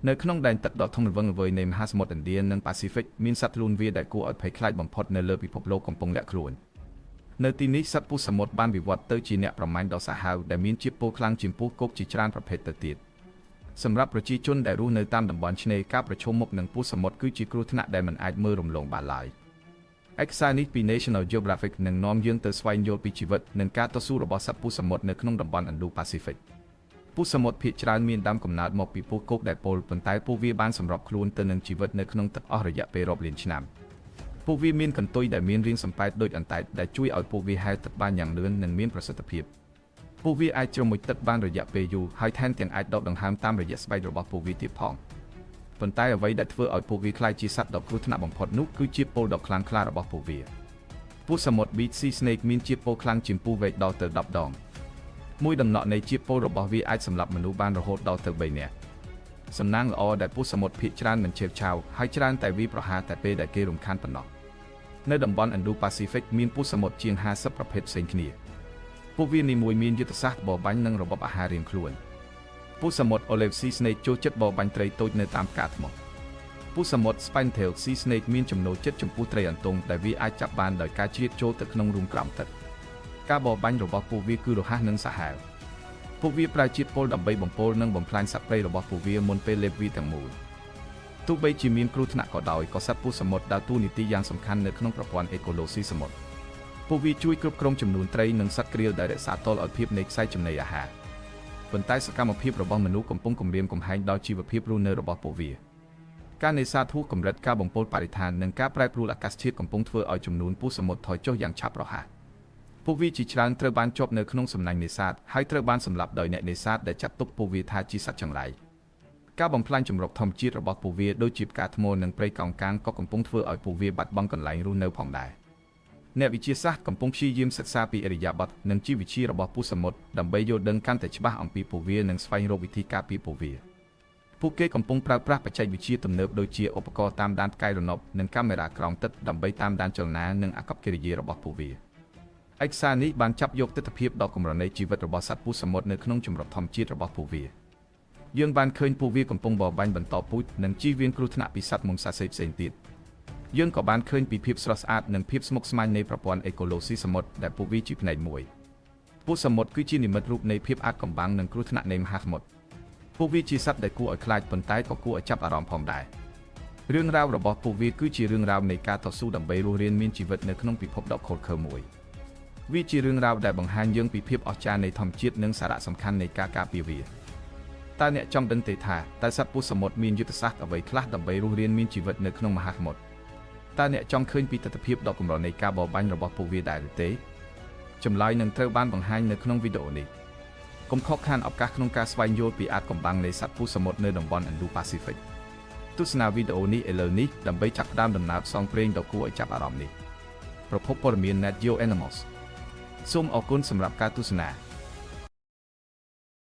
នៅក្នុងដែនទឹកដ៏ធំល្វឹងល្វើយនៃមហាសមុទ្រឥណ្ឌានិងប៉ាស៊ីហ្វិកមានសត្វធ្លូនវាដែលគួរឲ្យភ័យខ្លាចបំផុតនៅលើពិភពលោកកំពុងលាក់ខ្លួននៅទីនេះសត្វពស់សមុទ្របានវិវត្តទៅជាអ្នកប្រមាញ់ដ៏សាហាវដែលមានជាតិពុលខ្លាំងជាងពស់គោកជាច្រើនប្រភេទទៅទៀតសម្រាប់ប្រជាជនដែលរស់នៅតាមតំបន់ឆ្នេរការប្រឈមមុខនឹងពស់សមុទ្រគឺជាគ្រោះថ្នាក់ដែលមិនអាចមើលរំលងបានឡើយឯកសារនេះពី National Geographic នឹងនាំយើងទៅស្វែងយល់ពីជីវិតនិងការតស៊ូរបស់សត្វពស់សមុទ្រនៅក្នុងតំបន់ Indo-Pacific ពស់សមុទ្រភាគច្រើនមានដើមកំណើតមកពីពស់គោកដែលពុលប៉ុន្តែពួកវាបានសម្របខ្លួនទៅនឹងជីវិតនៅក្នុងទឹកអស់រយៈពេលរាប់លានឆ្នាំពួកវាមានកន្ទុយដែលមានរាងសំប៉ែតដូចអណ្តែតដែលជួយឲ្យពួកវាហែលទឹកបានយ៉ាងលឿននិងមានប្រសិទ្ធភាពពួកវាអាចជ្រមុជទឹកបានរយៈពេលយូរហើយថែមទាំងអាចដកដង្ហើមតាមរយៈស្បែករបស់ពួកវាទៀតផងប៉ុន្តែអ្វីដែលធ្វើឲ្យពួកវាក្លាយជាសត្វដ៏គ្រោះថ្នាក់បំផុតនោះគឺជាតិពុលដ៏ខ្លាំងក្លារបស់ពួកវាពស់សមុទ្រ Beaked Sea Snake មានជាតិពុលខ្លាំងជាងពស់វែកដល់ទៅ10ដងមួយដំណក់នៃជាតិពុលរបស់វាអាចសម្លាប់មនុស្សបានរហូតដល់ទៅ3នាក់សំណាងល្អដែលពស់សមុទ្រភាគច្រើនមិនឆេវឆាវហើយច្រើនតែវាប្រហារតែពេលដែលគេរំខានប៉ុណ្ណោះនៅតំបន់ Indo-Pacific មានពស់សមុទ្រជាង50ប្រភេទផ្សេងគ្នាពួកវានីមួយមានយុទ្ធសាស្ត្របរបាញ់និងរបបអាហាររៀងខ្លួនពស់សមុទ្រ Olive Sea Snake ចូលចិត្តបរបាញ់ត្រីតូចនៅតាមផ្កាថ្មពស់សមុទ្រ Spine-tail Sea Snake មានចំណូលចិត្តចំពោះត្រីអន្ទង់ដែលវាអាចចាប់បានដោយការជ្រៀតចូលទៅក្នុងរូងក្រោមទឹកការបរបាញ់របស់ពួកវាគឺរហ័សនិងសាហាវពួកវាប្រើជាតិពុលដើម្បីបំពុលនិងបំផ្លាញសត្វព្រៃរបស់ពួកវាមុនពេលលេបវាទាំងមូលទោះបីជាមានគ្រោះថ្នាក់ក៏ដោយក៏សត្វពស់សមុទ្រដើរតួនាទីយ៉ាងសំខាន់នៅក្នុងប្រព័ន្ធអេកូឡូស៊ីសមុទ្រពួកវាជួយគ្រប់គ្រងចំនួនត្រីនិងសត្វក្រៀលដែលរក្សាតុល្យភាពនៃខ្សែចំណីអាហារប៉ុន្តែសកម្មភាពរបស់មនុស្សកំពុងគំរាមកំហែងដល់ជីវភាពរស់នៅរបស់ពួកវាការនេសាទហួសកម្រិតការបំពុលបរិស្ថាននិងការប្រែប្រួលអាកាសធាតុកំពុងធ្វើឲ្យចំនួនពស់សមុទ្រថយចុះយ៉ាងឆាប់រហ័សពួកវាជាច្រើនត្រូវបានជាប់នៅក្នុងសំណាញ់នេសាទហើយត្រូវបានសម្លាប់ដោយអ្នកនេសាទដែលចាត់ទុកពួកវាថាជាសត្វចង្រៃការបំផ្លាញជម្រកធម្មជាតិរបស់ពួកវាដូចជាផ្កាថ្មនិងព្រៃកោងកាងក៏កំពុងធ្វើឲ្យពួកវាបាត់បង់កន្លែងរស់នៅផងដែរអ្នកវិទ្យាសាស្ត្រកំពុងព្យាយាមសិក្សាពីឥរិយាបថនិងជីវវិទ្យារបស់ពស់សមុទ្រដើម្បីយល់ដឹងកាន់តែច្បាស់អំពីពួកវានិងស្វែងរកវិធីការពារពួកវាពួកគេកំពុងប្រើប្រាស់បច្ចេកវិទ្យាទំនើបដូចជាឧបករណ៍តាមដានផ្កាយរណបនិងកាមេរ៉ាក្រោមទឹកដើម្បីតាមដានចលនានិងអាកប្បកិរិយារបស់ពួកវាឯកសារនេះបានចាប់យកទិដ្ឋភាពដ៏កម្រនៃជីវិតរបស់សត្វពស់សមុទ្រនៅក្នុងជម្រកធម្មជាតិរបស់ពួកវាយើងបានឃើញពួកវាកំពុងបរបាញ់បន្តពូជនិងជៀសវាងគ្រោះថ្នាក់ពីសត្វមុំសាសីផ្សេងទៀតយើងក៏បានឃើញពីភាពស្រស់ស្អាតនិងភាពស្មុគស្មាញនៃប្រព័ន្ធអេកូឡូស៊ីសមុទ្រដែលពួកវាជាផ្នែកមួយពស់សមុទ្រគឺជានិមិត្តរូបនៃភាពអាថ៌កំបាំងនិងគ្រោះថ្នាក់នៃមហាសមុទ្រពួកវាជាសត្វដែលគួរឲ្យខ្លាចប៉ុន្តែក៏គួរឲ្យចាប់អារម្មណ៍ផងដែររឿងរ៉ាវរបស់ពួកវាគឺជារឿងរ៉ាវនៃការតស៊ូដើម្បីរស់រានមានជីវិតនៅក្នុងពិភពដ៏ឃោរឃៅមួយវាជារឿងរ៉ាវដែលបង្ហាញយើងពីភាពអស្ចារ្យនៃធម្មជាតិនិងសារៈសំខាន់នៃការការពារវាតើអ្នកចង់ដឹងទេថាតើសត្វពស់សមុទ្រមានយុទ្ធសាស្ត្រអ្វីខ្លះដើម្បីរស់រានមានជីវិតនៅក្នុងមហាសមុទ្រតើអ្នកចង់ឃើញពីទិដ្ឋភាពដ៏កម្រនៃការបរបាញ់របស់ពួកវាដែរឬទេចម្លើយនឹងត្រូវបានបង្ហាញនៅក្នុងវីដេអូនេះកុំខកខានឱកាសក្នុងការស្វែងយល់ពីអាថ៌កំបាំងនៃសត្វពស់សមុទ្រនៅតំបន់ Indo-Pacific ទស្សនាវីដេអូនេះឥឡូវនេះដើម្បីចាប់ផ្ដើមដំណើរផ្សងព្រេងដ៏គួរឲ្យចាប់អារម្មណ៍នេះប្រភពព័ត៌មាន Nat Geo Animals សូមអរគុណសម្រាប់ការទស្សនា។